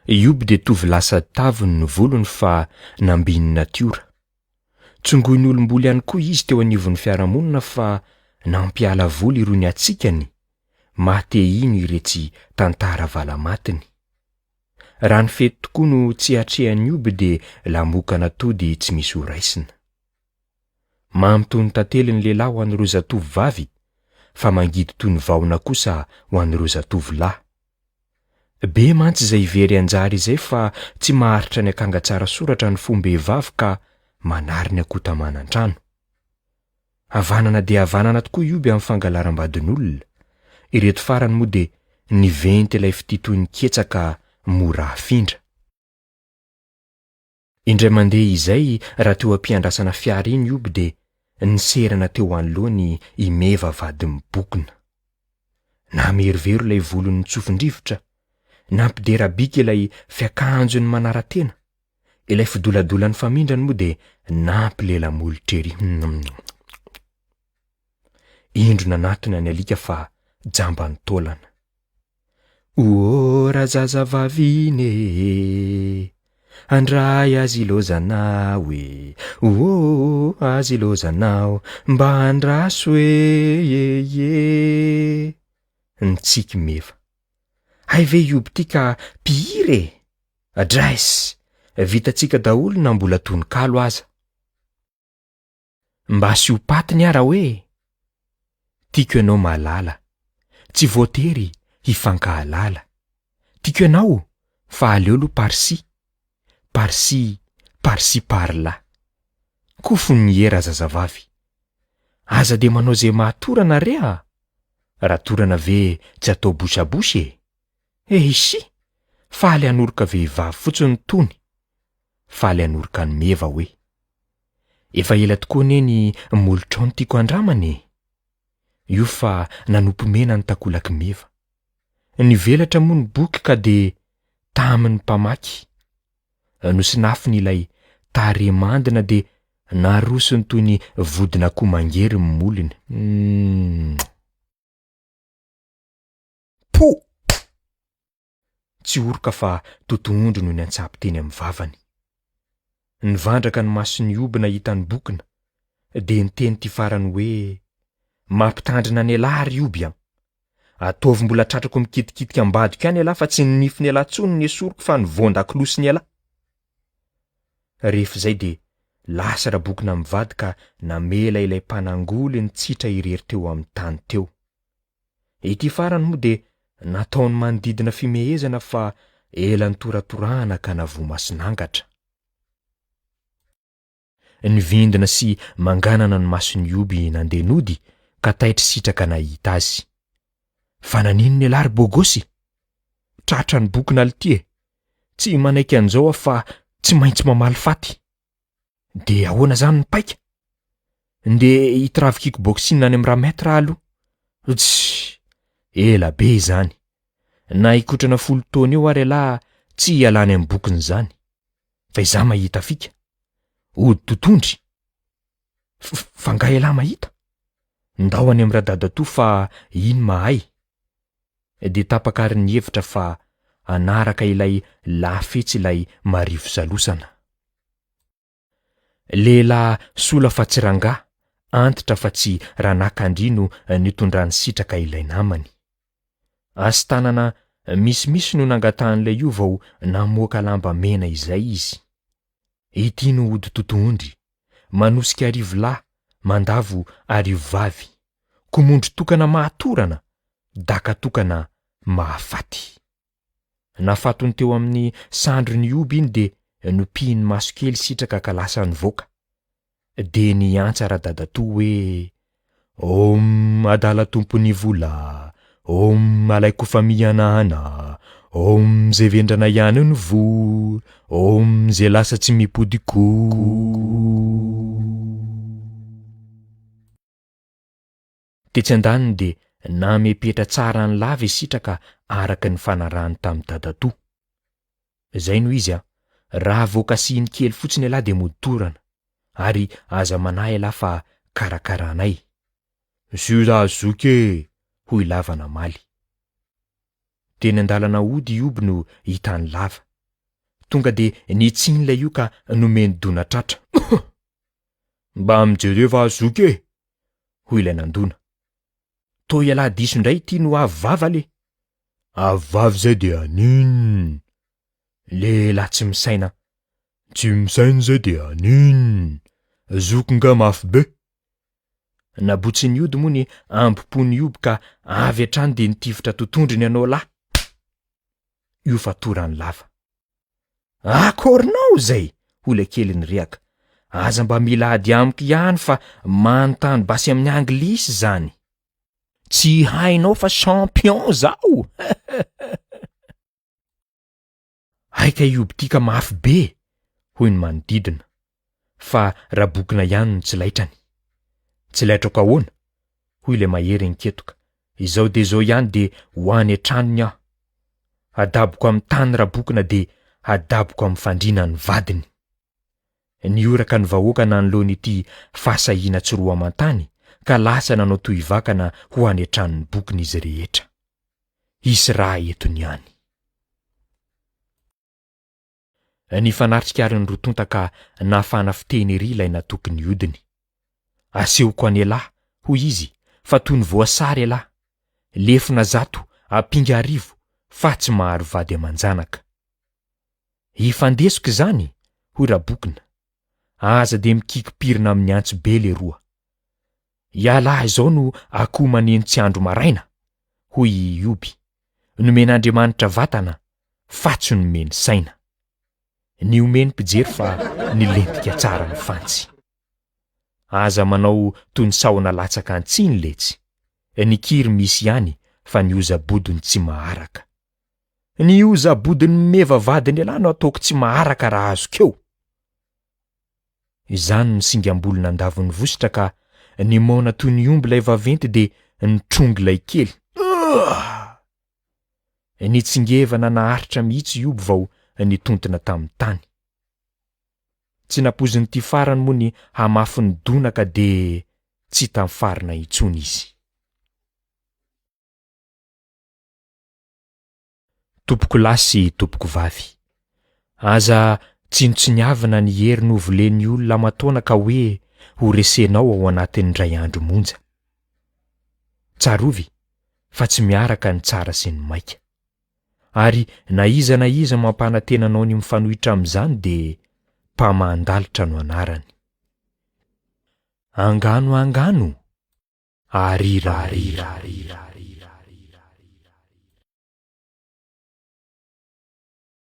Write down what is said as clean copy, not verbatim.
Ioby dia tovolahy sady taviny ny volony fa nambin'ny natiora. Tsongoin'olom-bolo ihany koa izy teo anivon'ny fiarahamonina fa nampiala voly irony hatsikany maha te hino iretsy tantara valamatiny. Raha ny fety tokoa no tsy atrehan'i Ioby dia lamokan'atody tsy misy ho raisina. Mamy toy ny tantely ny lehilahy ho an'ireo zatovo vavy, fa mangidy toy ny vahona kosa ho an'ireo zatovo lahy. Be mantsy izay very anjara izay fa tsy maharitra ny akanga tsara soratra ny fom-behivavy ka manary ny akoho tamana an-trano. Havanana dia havanana tokoa i Oby amin'ny fangalaram-badin'olona. Ireto farany moa dia niventy ilay fitia toy ny ketsa ka mora afindra. Indray mandeha izay raha teo am-piandrasana fiara iny Oby dia niserana teo anoloany i Meva vadin'i Bokona. Namerovero ilay volony nitsofin-drivotra, nampidera bika ilay fiakanjony manara-tena, ilay fidoladolan'ny famindrany moa dia nampilela-molotra ery. Indro nanatona ny alika fa jamban'ny taolana. Ô razazavavy iny e, handray azy ilaozanao e, ô azy ilaozanao, mba andraso e e e. Nitsiky Meva. Hay ve i Oby ty ka mpihira e! Dress! Vitantsika daholo na mbola tononkalo aza. Mba asio patiny ara hoe! Tiako ianao malala, tsy voatery hifankahalala. Tiako ianao fa aleo aloha par ci, par ci, par ci par là. Kofony ie razazavavy. Aza dia manao izay mahatorana re a! Raha torana ve tsy atao bouche à bouche e? Eisy! Faly hanoroka vehivavy fotsiny tony. Faly hanoroka an'i Meva hoe. Efa ela tokoa anie ny molotrao no tiako handramana e! Io fa nanopy mena ny takolak'i Meva. Nivelatra moa ny boky ka dia tamin'ny mpamaky. Nosinafiny ilay tarehy mandina dia narosony toy ny vodin'akoho mangery ny molony. Humm. Po! Tsy oroka fa totohondry no niantsapy teny amin'ny vavany. Nivandraka ny mason'i Oby nahita ny bokona, dia niteny ity farany hoe, Mampitandrina an'ialahy ry Oby an! Ataovy mbola tratrako mikitikitika ambadika any ialahy fa tsy ny nifin'ialahy intsony no esoriko fa ny voan-dakolosin'ialahy. Rehefa izay dia lasa Rabokona mivady ka namela ilay mpanangoly nitsitra irery teo amin'ny tany teo. Ity farany moa dia nataony manodidina fimehezana fa ela nitoratorahana ka navoa mason'angatra. Nivindina sy manganana ny mason'i Oby nandeha nody ka taitry sitraka nahita azy. Fa naninona ialahy ry bôgôsy? Tratra ny bokona lty e! Tsy manaiky an'izao aho fa tsy maintsy mamaly faty. Dia ahoana zany ny paika? Ndeha hitravy kick boxing any amin'ny ra-maître aho aloha. Tssy! Ela be izany. Na hikotrana folo taona eo ary ialahy tsy hialany amin'ny bokiny izany. Fa izaho mahita fika. Ody totondry. Fa nga ialahy mahita? Ndao any amin'ny radadatoa fa iny mahay. Dia tapaka ary ny hevitra fa hanaraka ilay lafetsy ilay marivo salosana. Lehilahy sola fa tsy rangahy, antitra fa tsy ranakandria no nitondrany sitraka ilay namany. Asa tanana misimisy no nangatahan'ilay io vao namoaka lamba mena izay izy. Ity no ody totohondry, manosika arivo lahy, mandavo arivo vavy, komondro tokana mahatorana, daka tokana mahafaty. Nafatony teo amin'ny sandriny Ioby iny dia nopihiny maso kely sitraka ka lasa nivoaka. Dia niantsa radadatoa hoe, Om adala tompon'ny vola, Om alaiko fa mihanahana, Om ze vendrana ihany no voa, Om ze lasa tsy mipody koa. Tetsy andaniny dia namepetra tsara an'i Lava i Sitraka araka ny fanarahany tamin'i Dadatoa. Izay no izy an! Raha vao kasihiny kely fotsiny ialahy dia mody torana. Ary aza manahy ialahy fa karakaranay. Zura zoky e! hoy Lava namaly. Teny an-dalana hody i Oby no hitan'i Lava. Tonga dia nitsiny ilay io ka nomeny dona tratra. Mba mijereo va zoky e! hoy ilay nandona. Toa ialahy diso indray ity no avo vava le! Avo vava izay dia nin! Lehilahy tsy misaina. Tsy misaina izay dia nin! Zoky nga mafy be! Nabotsin'ny ody moa ny ambom-pon'i Ioby ka avy hatrany dia nitifitra totondry ny anao lahy. Io fatorany lava. Akorinao izay! hoy ilay kely nirehaka. Aza mba mila ady amiko ihany fa manontany basy amin'ny anglisy izany. Tsy hainao fa champion zaho! Hay kay io bitika mafy be! hoy ny manodidina. Fa Rabokina ihany no tsy laitrany. Tsy laitrako ahoana? hoy ilay mahery niketoka. Izao dia izao ihany dia ho any an-tranony aho. Hadaboko amin'ny tany Rabokina dia hadaboko amin'ny fandriana ny vadiny. Nihoraka ny vahoaka nanoloana ity fahasahiana tsy roa aman-tany ka lasa nanao tohivakana ho any an-tranon'ny bokona izy rehetra. Hisy raha eto ny any. Nifanatrika ary ny roa tonta ka nafana fiteny ery ilay natoky ny hodiny. Asehoko an'ialahy, hoy izy, fa toy ny voasary ialahy. Lefona zato, ampinga arivo, fa tsy maharo vady aman-janaka. Hifandesoka izany, hoy Rabokina. Aza dia mikiky-pirina amin'ny antsy be leroa. Ialahy izao no akoho maneno tsy andro maraina, hoy i Ioby. Nomen'Andriamanitra vatana fa tsy nomeny saina. Nihomehy ny mpijery fa nilentika tsara ny fantsy. Aza manao toy ny sahona latsaka an-tsiny letsy. Ny kiry misy ihany fa ny hoza-bodiny tsy maharaka. Ny hoza-bodin'ny meva vadin'ialahy no ataoko tsy maharaka raha azoko eo. Izany no singam-bolo nandavon'ny vositra ka nimaona toy ny omby ilay vaventy dia nitrongy ilay kely. Ugh! Nitsingevana naharitra mihitsy i Oby vao nitontona tamin'ny tany. Tsy nampoizin'ity farany moa ny hamafin'ny dona ka dia tsy tafarina intsony izy. Tompokolahy sy tompokovavy. Aza tsinontsiniavina ny hery novolen'ny olona aman-taona ka hoe ho resenao ao anatin'ny indray andro monja. Tsarovy fa tsy miaraka ny tsara sy ny maika. Ary na iza na iza mampanantena anao ny mifanohitra amin'izany dia mpamahan-dalitra no anarany. Angano angano! Arira arira.